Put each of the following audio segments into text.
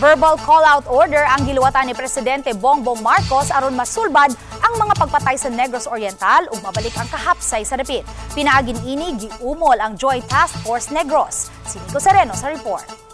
Verbal call-out order ang giluwatan ni Presidente Bongbong Marcos aron masulbad ang mga pagpatay sa Negros Oriental ug mabalik ang kahapsay sa dapit. Pinaagi niini, giumol ang Joint Task Force Negros. Si Nico Sereno sa report.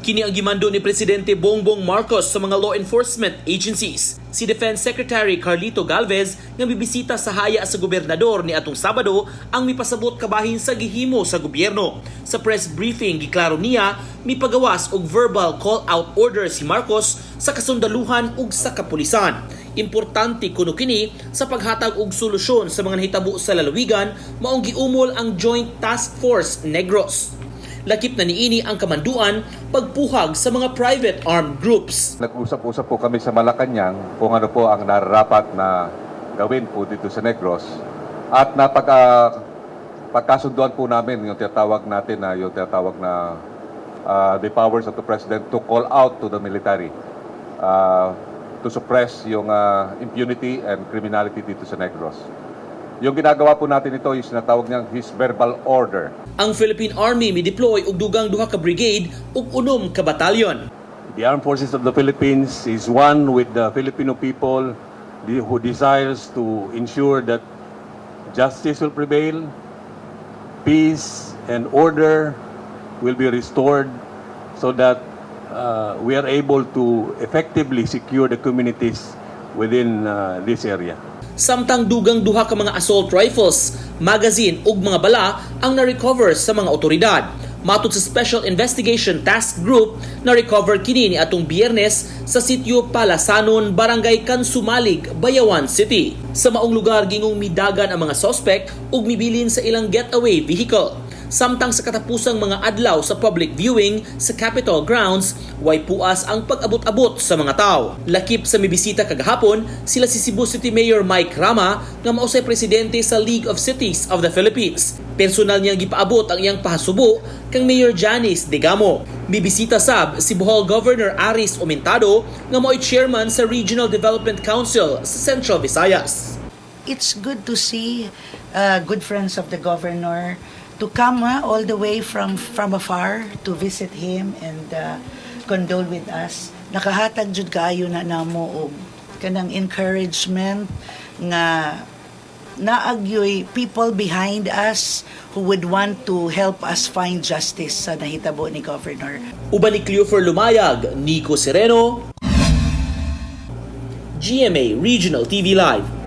Kini ang gimando ni Presidente Bongbong Marcos sa mga law enforcement agencies. Si Defense Secretary Carlito Galvez nga mibisita sa haya sa gobernador ni atong Sabado ang mipasabot kabahin sa gihimo sa gobyerno. Sa press briefing, giklaro niya mipagawas og verbal call-out order si Marcos sa kasundaluhan ug sa kapulisan. Importante kuno kini sa paghatag og solusyon sa mga nahitabo sa lalawigan, maong giumol ang Joint Task Force Negros. Lakip na niini ang kamanduan pagpuhag sa mga private armed groups. Nag-usap-usap po kami sa Malacanang kung ano po ang nararapat na gawin po dito sa Negros. At pagkasunduan po namin yung tinatawag na the powers of the President to call out to the military to suppress yung impunity and criminality dito sa Negros. Yung ginagawa po natin ito, yung sinatawag niyang his verbal order. Ang Philippine Army mi-deploy og dugang duha ka brigade ug unom ka batalyon. The Armed Forces of the Philippines is one with the Filipino people who desires to ensure that justice will prevail, peace and order will be restored so that we are able to effectively secure the communities within this area. Samtang dugang duha ka mga assault rifles, magazine ug mga bala ang na-recover sa mga otoridad. Matod sa Special Investigation Task Group, na-recover kini ni atong Biyernes sa sitio Palasanon, Barangay Kansumalig, Bayawan City. Sa maong lugar, gingong midagan ang mga sospek ug mibilin sa ilang getaway vehicle. Samtang sa katapusang mga adlaw sa public viewing sa Capitol grounds, way puas ang pag-abot-abot sa mga tao. Lakip sa mibisita kagahapon, sila si Cebu City Mayor Mike Rama nga mausay presidente sa League of Cities of the Philippines. Personal niyang gipaabot ang iyang pahasubo kang Mayor Janice Degamo. Mibisita sab si Bohol Governor Aris Omentado nga mao'y chairman sa Regional Development Council sa Central Visayas. It's good to see good friends of the governor to come all the way from afar to visit him and condole with us. Nakahatag jud kaayo na namo og kanang encouragement nga naa gyoy people behind us who would want to help us find justice sa nahitabo ni governor. Uban ni Cleofer Lumayag, Nico Sereno, GMA Regional TV Live.